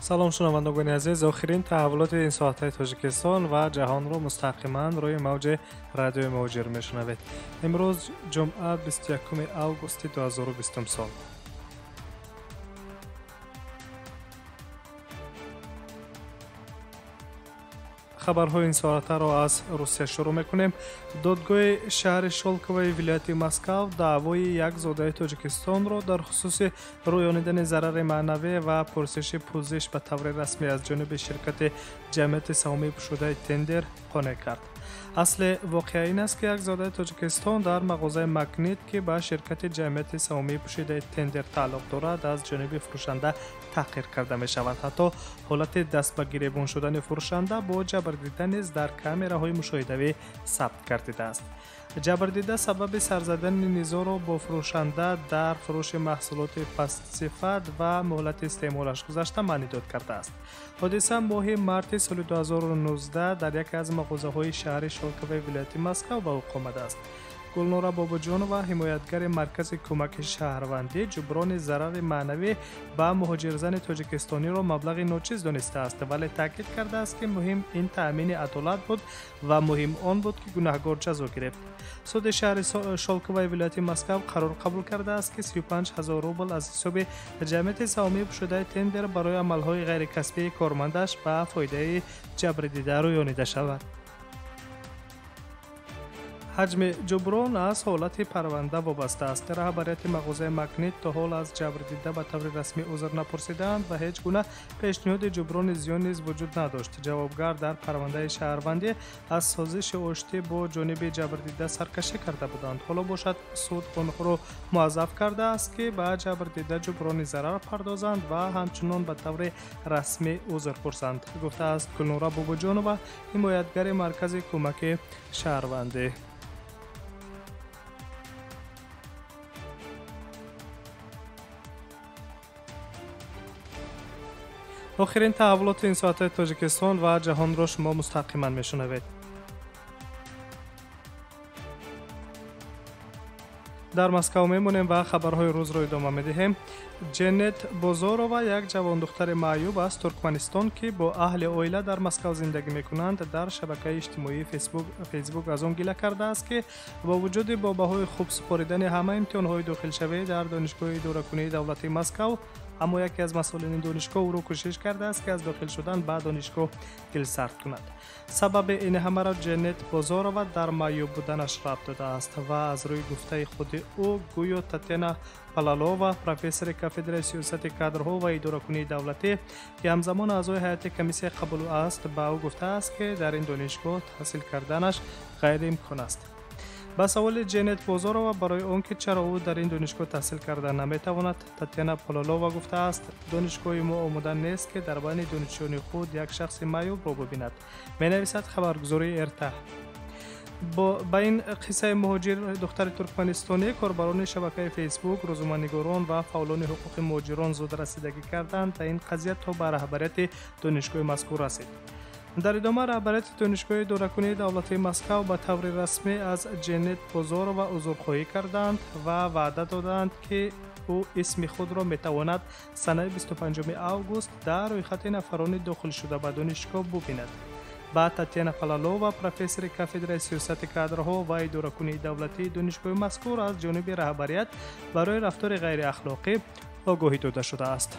Салом шунавандагони азиз, охирин таҳаввулоти ин соатҳои Тоҷикистон ва ҷаҳонро мустақиман рӯи мавҷи радиои Муҳоҷир мешунавед. Имрӯз ҷумъа 21 августи 2020 сол. Хабарҳои ин соатаро аз Русия шурӯъ мекунем. Додгоҳи шаҳри Шолковаи вилояти Москав даъвои як зодаи Тоҷикистонро дар хусуси рӯёнидани зарари маънавӣ ва пурсиши пӯзиш ба таври расмӣ аз ҷониби ширкати ҷамъияти саҳомии пӯшудаи Тендер қонеъ кард. Асли воқеа ин аст, ки як зодаи Тоҷикистон дар мағозаи Магнит, ки ба ширкати ҷамъияти саҳомии пӯшидаи Тендер тааллуқ дорад, аз ҷониби фурӯшанда таҳқир карда мешавад. Ҳатто ҳолати даст ба гиребон шудани фурӯшанда бо ҷабрдида низ дар камераҳои мушоҳидавӣ сабт гардидааст. Ҷабрдида сабаби сарзадани низоъро бо фурӯшанда дар фурӯши маҳсулоти пастсифат ва муҳлати истеъмолаш гузашта маънидод кардааст. Ҳодиса моҳи марти соли 2019 дар яке аз мағозаҳои шаҳри Шолковаи вилояти Москав ба вуқӯъ омадааст. Гулнора Бобоҷонова, ҳимоятгари маркази кӯмаки шаҳрвандӣ, ҷуброни зарари маънавӣ ба муҳоҷирзани тоҷикистониро маблағи ночиз донистааст, вале таъкид кардааст, ки муҳим ин таъмини адолат буд ва муҳим он буд, ки гунаҳгор ҷазо гирифт. Суди шаҳри Шолковаи вилояти Москав қарор қабул кардааст, ки 35 ҳазор рубл аз ҳисоби ҷамъияти саҳомии пӯшудаи Тендер барои амалҳои ғайрикасбии кормандаш ба фоидаи ҷабрдида рӯёнида шавад. Ҳаҷми ҷуброн аз ҳолати парванда вобаста аст. Раҳбарияти мағозаи Магнит то ҳол аз ҷабрдида ба таври расмӣ узр напурсидаанд ва ҳеҷ гуна пешниҳоди ҷуброни зиён низ вуҷуд надошт. Ҷавобгар дар парвандаи шаҳрвандӣ аз созиши оштӣ бо ҷониби ҷабрдида саркашӣ карда буданд. Ҳоло бошад, суд онҳоро муаззаф кардааст, ки ба ҷабрдида ҷуброни зарар пардозанд ва ҳамчунон ба таври расмӣ узр пурсанд, гуфтааст Гулнора Бобоҷонова, ҳимоятгари маркази кӯмаки шаҳрвандӣ. Охирин таҳаввулоти ин соатҳои Тоҷикистон ва ҷаҳонро шумо мустақиман мешунавед. Дар Москав мемонем ва хабарҳои рӯзро идома медиҳем. Ҷеннет Бозорова, як ҷавондухтари маъюб аз Туркманистон, ки бо аҳли оила дар Москав зиндагӣ мекунанд, дар шабакаи иҷтимоии Фейсбук аз он гила кардааст, ки бо вуҷуди бо баҳои хуб супоридани ҳама имтиҳонҳои дохилшавӣ дар Донишгоҳи идоракунии давлатии Москав, аммо яке аз масъулини донишгоҳ ӯро кӯшиш кардааст, ки аз дохил шудан ба донишгоҳ дилсард кунад. Сабаби ин ҳамаро Ҷеннет Бозорова дар маъюб буданаш рабт додааст ва аз рӯи гуфтаи худи ӯ гӯё Татяна Палалова, профессори кафедраи сиёсати кадрҳо ва идоракунии давлатӣ, ки ҳамзамон аъзои ҳайати комиссияи қабул аст, ба ӯ гуфтааст, ки дар ин донишгоҳ таҳсил карданаш ғайриимкон аст. Ба саволи Ҷеннет Бозорова барои он ки чаро ӯ дар ин донишгоҳ таҳсил карда наметавонад, Татяна Пололова гуфтааст: донишгоҳи мо омода нест, ки дар байни донишҷӯёни худ як шахси маъюбро бибинад, менависад хабаргузории РТ. Ба ин қиссаи муҳоҷир духтари туркманистонӣ корбарони шабакаи Фейсбук, рӯзноманигорон ва фаъолони ҳуқуқи муҳоҷирон зуд расидагӣ карданд та ин қазия то ба раҳбарияти донишгоҳи мазкур расид. Дар идома раҳбарияти донишгоҳи идоракунии давлатии Москав ба таври расмӣ аз Ҷеннет Бозорова узрхоҳӣ карданд ва ваъда доданд, ки ӯ исми худро метавонад санаи 25 август дар рӯйхати нафарони дохилшуда ба донишгоҳ бубинад. Ба Татяна Палалова, профессори кафедраи сиёсати кадрҳо ва идоракунии давлатии донишгоҳи мазкур, аз ҷониби раҳбарият барои рафтори ғайриахлоқӣ огоҳӣ дода шудааст.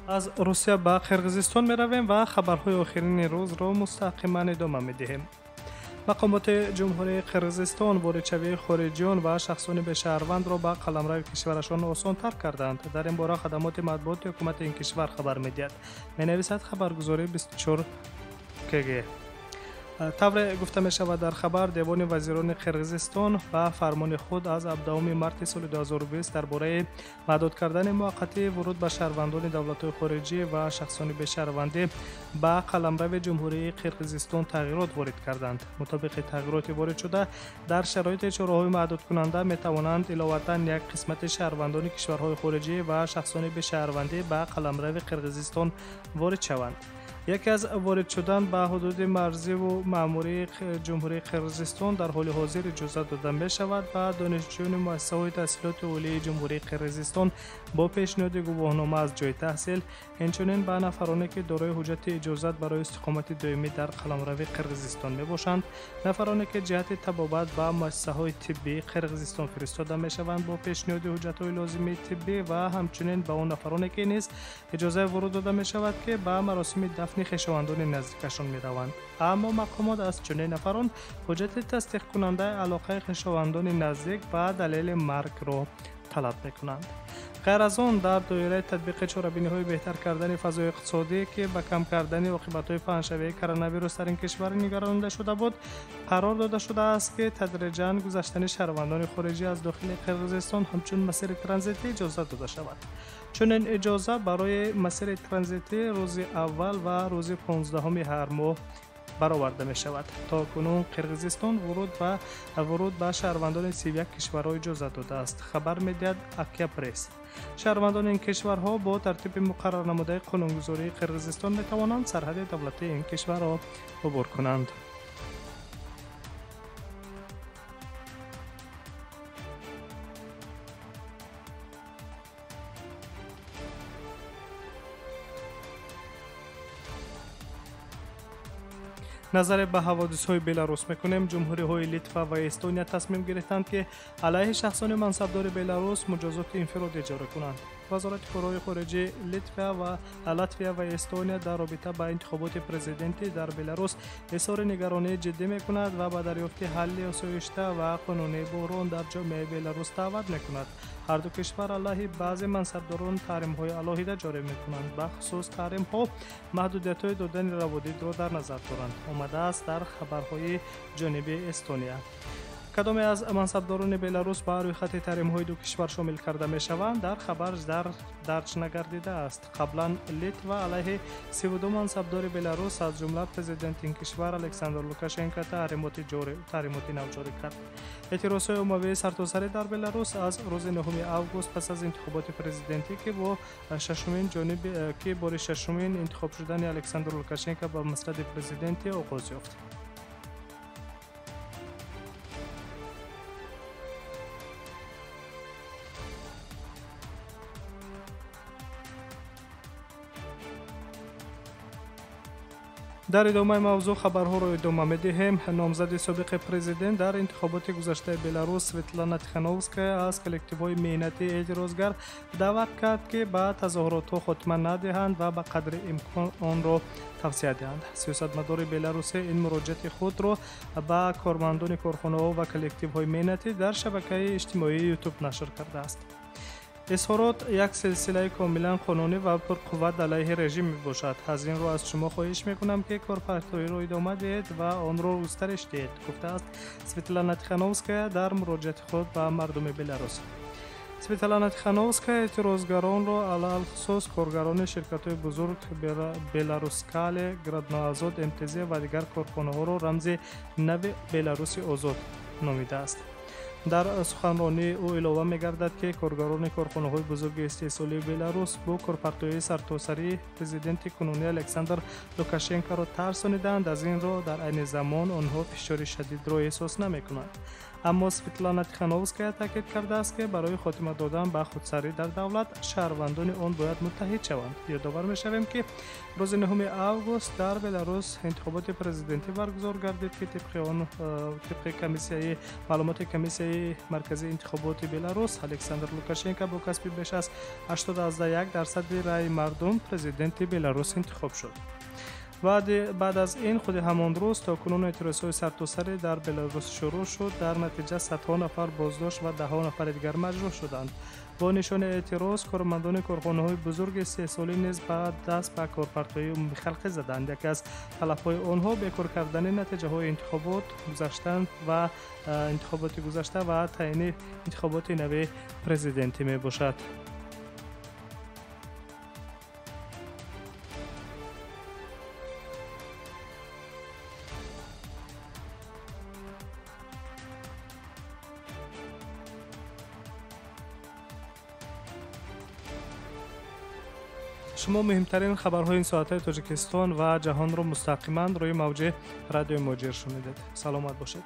Аз Русия ба Қирғизистон меравем ва хабарҳои охирини рӯзро мустақиман идома медиҳем. Мақомоти Ҷумҳурии Қирғизистон воридшавии хориҷиён ва шахсони бешаҳрвандро ба қаламрави кишварашон осонтар карданд. Дар ин бора хадамоти матбуоти ҳукумати ин кишвар хабар медиҳад, менависад хабаргузории 24 КГ. Тавре гуфта мешавад дар хабар, Девони вазирони Қирғизистон ба фармони худ аз 17 марти соли 2020 дар бораи маҳдуд кардани муваққатии вуруд ба шаҳрвандони давлатҳои хориҷӣ ва шахсони бешаҳрвандӣ ба қаламрави Ҷумҳурии Қирғизистон тағйирот ворид карданд. Мутобиқи тағйироти воридшуда, дар шароити чораҳои маҳдудкунанда метавонанд иловатан як қисмати шаҳрвандони кишварҳои хориҷӣ ва шахсони бешаҳрвандӣ ба қаламрави Қирғизистон ворид шаванд. Яке аз ворид шудан ба ҳудуди марзиву маъмурии Ҷумҳурии Қирғизистон дар ҳоли ҳозир иҷозат дода мешавад ба донишҷӯёни муассисаҳои таҳсилоти олии Ҷумҳурии Қирғизистон бо пешниҳоди гувоҳнома аз ҷои таҳсил, инчунин ба нафароне ки дорои ҳуҷҷати иҷозат барои истиқомати доимӣ дар қаламрави Қирғизистон мебошанд, нафароне ки ҷиҳати табобат ба муассисаҳои тиббии Қирғизистон фиристода мешаванд бо пешниҳоди ҳуҷҷатҳои лозимии тиббӣ ва ҳамчунин ба он нафароне ки низ иҷозаи вуруд дода мешавад ки ба маросими дафни хешовандони наздикашон мераванд. Аммо мақомот аз чунин нафарон ҳуҷҷати тасдиқкунандаи алоқаи хешовандони наздик ба далели маргро талаб мекунанд. Ғайр аз он, дар доираи татбиқи чорабиниҳои беҳтар кардани фазои иқтисодӣ, ки ба кам кардани оқибатҳои паҳншавии коронавирус дар ин кишвар нигаронида шуда буд, қарор дода шудааст ки тадриҷан гузаштани шаҳрвандони хориҷӣ аз дохили Қирғизистон ҳамчун масири транзитӣ иҷозат дода шавад. Чунин иҷоза барои масири транзитӣ рӯзи аввал ва рӯзи 15 ҳар моҳ бароварда мешавад. То кунун Қирғизистон вуруд ба шаҳрвандони 31 кишварҳо иҷозат додааст, хабар медиҳад Акя Пресс. Шаҳрвандони ин кишварҳо бо тартиби муқаррарнамудаи қонунгузории Қирғизистон метавонанд сарҳади давлатии ин кишварро убур кунанд. Назаре ба ҳаводисҳои Беларус мекунем. Ҷумҳуриҳои Литва ва Эстония тасмим гирифтанд, ки алайҳи шахсони мансабдори Беларус муҷозоти инфиродӣ ҷорӣ кунанд. Вазорати корҳои хориҷии Латвия ва Эстония дар робита ба интихоботи президентӣ дар Беларус изҳори нигаронии ҷиддӣ мекунад ва ба дарёфти ҳалли осоишта ва қонунии буҳрон дар ҷомеаи Беларус даъват мекунад. Ҳар ду кишвар алайҳи баъзе мансабдорон таҳримҳои алоҳида ҷорӣ мекунанд. Бахусус таҳримҳо маҳдудиятҳои додани раводидро дар назар доранд, омадааст дар хабарҳои ҷониби Эстония. Кадоме аз мансабдорони Беларус ба рӯйхати таҳримҳои ду кишвар шомил карда мешаванд, дар хабар дарҷ нагардидааст. Қаблан Литва алайҳи 32 мансабдори Беларус, аз ҷумла президенти ин кишвар Александр Лукашенко, таҳримоти нав ҷорӣ кард. Эътирозҳои оммавии сартосарӣ дар Беларус аз рӯзи 9 август пас аз интихоботи президентӣ, ки бори шашумин интихоб шудани Александр Лукашенко ба маснади президентӣ оғоз ёфт. Дар идомаи мавзӯъ хабарҳоро идома медиҳем. Номзади собиқи президент дар интихоботи гузаштаи Беларус Светлана Тихановская аз коллективҳои меҳнатии эътирозгар даъват кард, ки ба тазоҳуротҳо хотима надиҳанд ва ба қадри имкон онро тавсия диҳанд. Сиёсатмадори беларусӣ ин муроҷиати худро ба кормандони корхонаҳо ва коллективҳои меҳнатӣ дар шабакаи иҷтимоии Ютуб нашр кардааст. Изҳорот як силсилаи комилан қонунӣ ва пурқувват алайҳи режим мебошад. Аз ин рӯ аз шумо хоҳиш мекунам, ки корпартоиро идома диҳед ва онро густариш диҳед, гуфтааст Светлана Тихановская дар муроҷиати худ ба мардуми Беларус. Светлана Тихановская эътирозгаронро, алалхусус коргарони ширкатҳои бузург Беларускале, Градноазот, МТЗ ва дигар корхонаҳоро рамзи нави Беларуси озод номидааст. Дар суханронии ӯ илова мегардад, ки коргарони корхонаҳои бузурги истеҳсолии Беларус бо корпартоии сартосарии президенти кунунӣ Александр Лукашенкоро тарсониданд, аз ин рӯ дар айни замон онҳо фишори шадидро эҳсос намекунанд. Аммо Светлана Тихановская таъкид кардааст, ки барои хотима додан ба худсарӣ дар давлат шаҳрвандони он бояд муттаҳид шаванд. Ёдовар мешавем, ки рӯзи 9 август дар Беларус интихоботи президентӣ баргузор гардид, ки тибқи маълумоти комиссияи марказии интихоботи Беларус Александр Лукашенко бо касби беш аз 81% раъи мардум президенти Беларус интихоб шуд. Баъд аз ин худи ҳамон рӯз то кунун эътирозҳои сартосарӣ дар Беларус шурӯъ шуд. Дар натиҷа садҳо нафар боздошт ва даҳҳо нафари дигар маҷрӯҳ шуданд. Бо нишони эътироз кормандони корхонаҳои бузурги истеҳсолӣ низ ба даст ба корпартоии умумихалқӣ заданд. Яке аз талабҳои онҳо бекор кардани натиҷаҳои интихобот гузаштан ва интихоботи гузашта ва таъйини интихоботи нави президентӣ мебошад. Шумо муҳимтарин хабарҳои ин соатаи Тоҷикистон ва ҷаҳонро мустақиман рӯи мавҷи радиои Муҳоҷир шунидед. Саломат бошед.